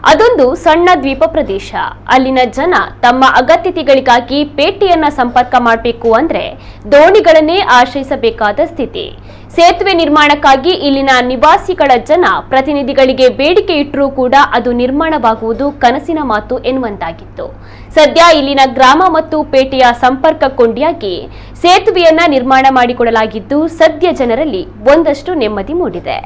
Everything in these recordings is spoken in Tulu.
ಅದೊಂದು ಸಣ್ಣ ದ್ವೀಪ ಪ್ರದೇಶ. ಅಲ್ಲಿನ ಜನ ತಮ್ಮ ಅಗತ್ಯತೆಗಳಿಗಾಗಿ ಪೇಟೆಯನ್ನ ಸಂಪರ್ಕ ಮಾಡಬೇಕು ಅಂದ್ರೆ ದೋಣಿಗಳನ್ನೇ ಆಶ್ರಯಿಸಬೇಕಾದ ಸ್ಥಿತಿ. ಸೇತುವೆ ನಿರ್ಮಾಣಕ್ಕಾಗಿ ಇಲ್ಲಿನ ನಿವಾಸಿಗಳ ಜನ ಪ್ರತಿನಿಧಿಗಳಿಗೆ ಬೇಡಿಕೆ ಇಟ್ಟರೂ ಕೂಡ ಅದು ನಿರ್ಮಾಣವಾಗುವುದು ಕನಸಿನ ಮಾತು ಎನ್ನುವಂತಾಗಿತ್ತು. ಸದ್ಯ ಇಲ್ಲಿನ ಗ್ರಾಮ ಮತ್ತು ಪೇಟೆಯ ಸಂಪರ್ಕ ಕೊಂಡಿಯಾಗಿ ಸೇತುವೆಯನ್ನ ನಿರ್ಮಾಣ ಮಾಡಿಕೊಡಲಾಗಿದ್ದು, ಸದ್ಯ ಜನರಲ್ಲಿ ಒಂದಷ್ಟು ನೆಮ್ಮದಿ ಮೂಡಿದೆ.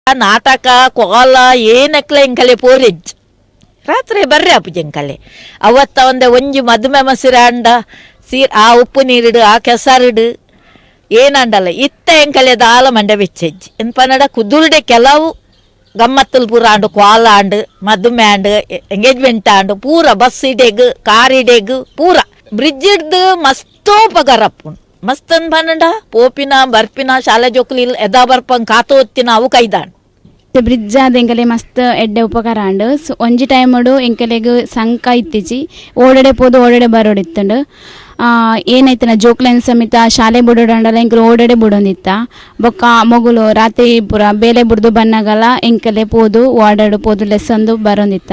ನಾಟಕ ಕೋಲ ಏನಕ್ಲೆ ಎಂಕಲೆ ಪೋರೆಜ್ ರಾತ್ರಿ ಬರ್ರಿ ಅಪ್ಪು ಎಂಕಲೆ. ಅವತ್ತ ಒಂದೆ ಒಂಜಿ ಮದುಮೆ ಮಸಿರ ಅಂಡ ಸೀರ್ ಆ ಉಪ್ಪು ನೀರಿಡು ಆ ಕೆಸರಿಡು ಏನಂಡಲ್ಲ ಇತ್ತ ಎಂಕಲೆ ದಾಲ ಮಂಡೆ ಬೆಚ್ಚೆಜ್ಜಿ ಎನ್ಪನಡ ಕುದುರ್ಡೆ ಕೆಲವು ಗಮ್ಮತ್ತಲ್ ಪೂರ ಆಂಡು, ಕೋಲ ಆಂಡು, ಮದುಮೆ ಆಂಡು, ಎಂಗೇಜ್ಮೆಂಟ್ ಆಂಡು, ಪೂರ ಬಸ್ ಇಡೆಗ್ ಕಾರ್ ಇಡೆಗ್ ಪೂರ ಬ್ರಿಡ್ಜ್ ಹಿಡ್ದು ಮಸ್ತೋ ಉಪಕಾರ ಅಪ್ಪುಂಡು. ಮಸ್ತ್ ಪನ್ನಂಡ ಪೋಪಿನ ಬರ್ಪಿನ ಶಾಲೆ ಜೋಕುಲಿ ಎದಾ ಬರ್ಪಂಗ್ ಕಾತೋತ್ತಿನ ಅವು ಕೈದಾಂಡ್. ಬ್ರಿಡ್ಜ್ ಆದ ಎಂಕಲೆ ಮಸ್ತ್ ಎಡ್ಡೆ ಉಪಕಾರ ಆಂಡ್. ಸೊ ಒಂಜಿ ಟೈಮುಡು ಎಂಕಲೆಗ್ ಸಂಕ ಇತ್ತಿಜಿ, ಓಡಡೆ ಪೋದು ಓಡಡೆ ಬರೋಡಿತ್ತಂಡು. ಏನೈತನ ಜೋಕ್ಲೆನ್ ಸಮೇತ ಶಾಲೆ ಬುಡೋಡಂಡಲ ಎಂಕಲು ಓಡಡೆ ಬುಡೊಂದಿತ್ತ. ಬೊಕ್ಕ ಮೊಗುಲು ರಾತ್ರಿ ಪೂರ ಬೇಲೆ ಬುಡ್ದು ಬನ್ನಗಲ ಎಂಕಲೆ ಪೋದು ಓಡಾಡು ಪೋದು ಲೆಸ್ಸಂದು ಬರೋಂದಿತ್ತ.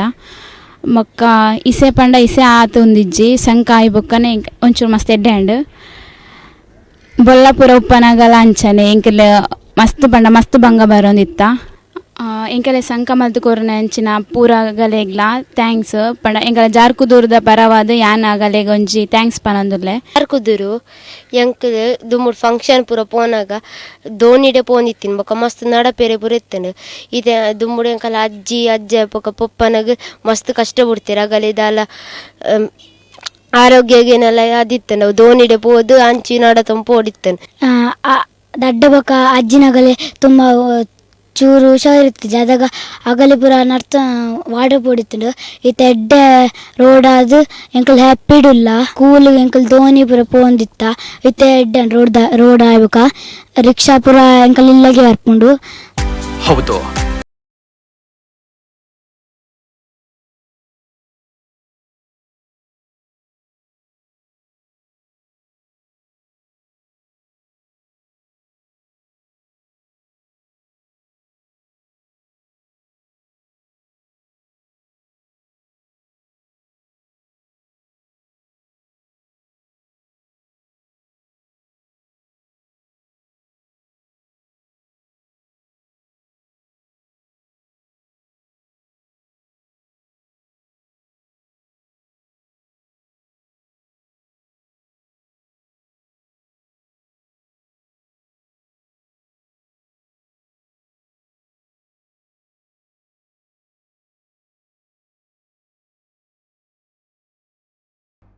ಬೊಕ್ಕ ಇಸೆ ಪಂಡ ಇಸೆ ಆತು ಉಂದಿಜ್ಜಿ ಸಂಕ ಆಯಿ ಬೊಕ್ಕನೆ ಒಂಚೂರು ಮಸ್ತ್ ಎಡ್ಡೆ ಆಂಡ್. ಬೊಲ್ಲಾಪುರ ಉಪ್ಪನಗಲ ಅಂಚನೆ ಎಂಕಲೆ ಮಸ್ತ್ ಪಂಡ ಮಸ್ತ್ ಬಂಗ ಬರೋಂದಿತ್ತ. ಎಂಕಲೆ ಸಂಕ ಮಲ್ತ್ ಕೊರ್ನ ಅಂಚಿನ ಪೂರ ಗಲೆಗ್ಲ thanks ಪಂಡ ಎಂಕಲೆ ಜಾರ್ಕುದೂರದ ಪರವಾದ ಯಾನ್ ಅಗಲೆಗ್ ಒಂಜಿ thanks ಪನೊಂದುಲ್ಲೆ. ಜಾರ್ಕುದೂರು ಎಂಕ್ ದುಂಬುಡು ಫಂಕ್ಷನ್ ಪೂರ ಪೋನಾಗ ದೋಣಿಡೆ ಪೋಂದಿತ್ತಿನ, ಬೊಕ ಮಸ್ತ್ ನಡಪೆರೆ ಪೂರ ಇತ್ತಂಡು. ಇತ್ತೆ ದುಂಬುಡು ಎಂಕಲ ಅಜ್ಜಿ ಅಜ್ಜ ಬೊಕ ಪೊಪ್ಪನಗ್ ಮಸ್ತ್ ಕಷ್ಟ ಬಿಡ್ತೀರ ಅಗಲೆ ದಾಲ ಆರೋಗ್ಯಗೇನೆಲ್ಲ ಅದಿತ್ತಂಡು. ಅವು ದೋಣಿಡೆ ಪೋದು ಅಂಚಿ ನಡತೊಂದು ಪೋಡಿತ್ತಂಡು. ದಡ್ಡ ಬೊಕ ಅಜ್ಜಿನಗಲೆ ತುಂಬ ಚೂರು ಹುಷಾರಿತ್ತಿಜಿ, ಅದಗ ಅಗಲೆ ಪೂರ ನಡ್ತ ವಾಟರ್ ಪೋಡಿತ್ತುಂಡು. ಇತ್ತೆ ಎಡ್ಡೆ ರೋಡ್ ಆದ್ ಎಂಕಲ್ ಹ್ಯಾಪಿಡುಲ್ಲ ಕೂಲ್ ಎಂಕಲ್ ದೋಣಿ ಪೂರ ಪೋಂದಿತ್ತ. ಇತ್ತೆ ಎಡ್ಡೆ ರೋಡ್ ರೋಡ್ ಆಯ್ ಬೊಕ ರಿಕ್ಷಾ ಪೂರ ಎಂಕಲ್ ಇಲ್ಲಗೆ ಬರ್ಪುಂಡು. ಹೌದು.